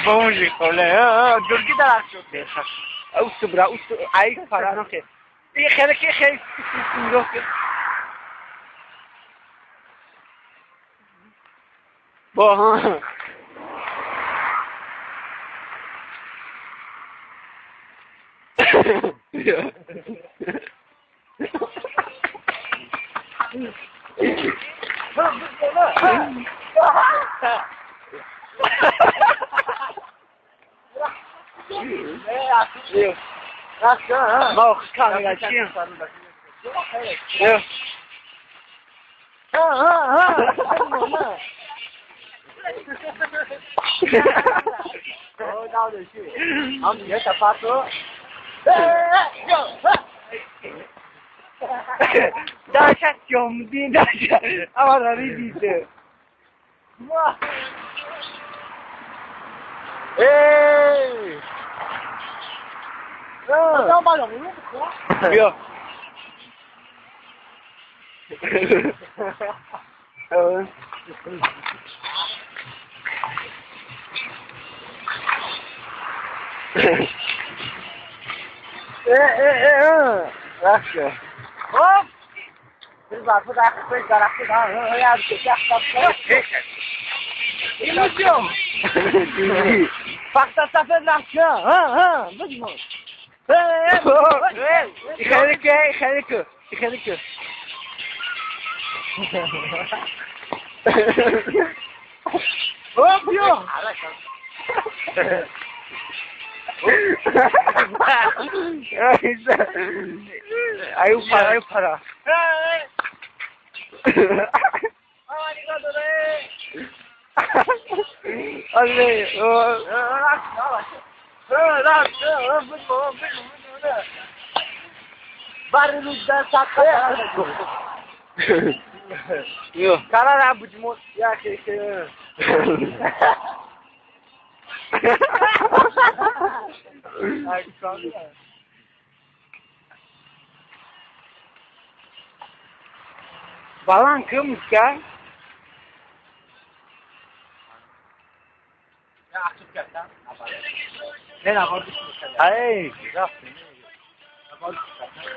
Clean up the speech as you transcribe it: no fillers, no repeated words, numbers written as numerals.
Бомжи, дурги дарахт шуд. Усту бра, усту, ай фара. И хеле ки хеле нигоҳ кун. Бо ҳа. 冇看那个镜。我到底去，好，你要发车。大家兄弟，大家，阿妈哪里的？哇！哎！不要。嗯。哎哎哎嗯，那是。哦。يخليك يخليك يخليك. 아유 팔아, 아유 팔아. 아니, Баланд кун муска. Ай.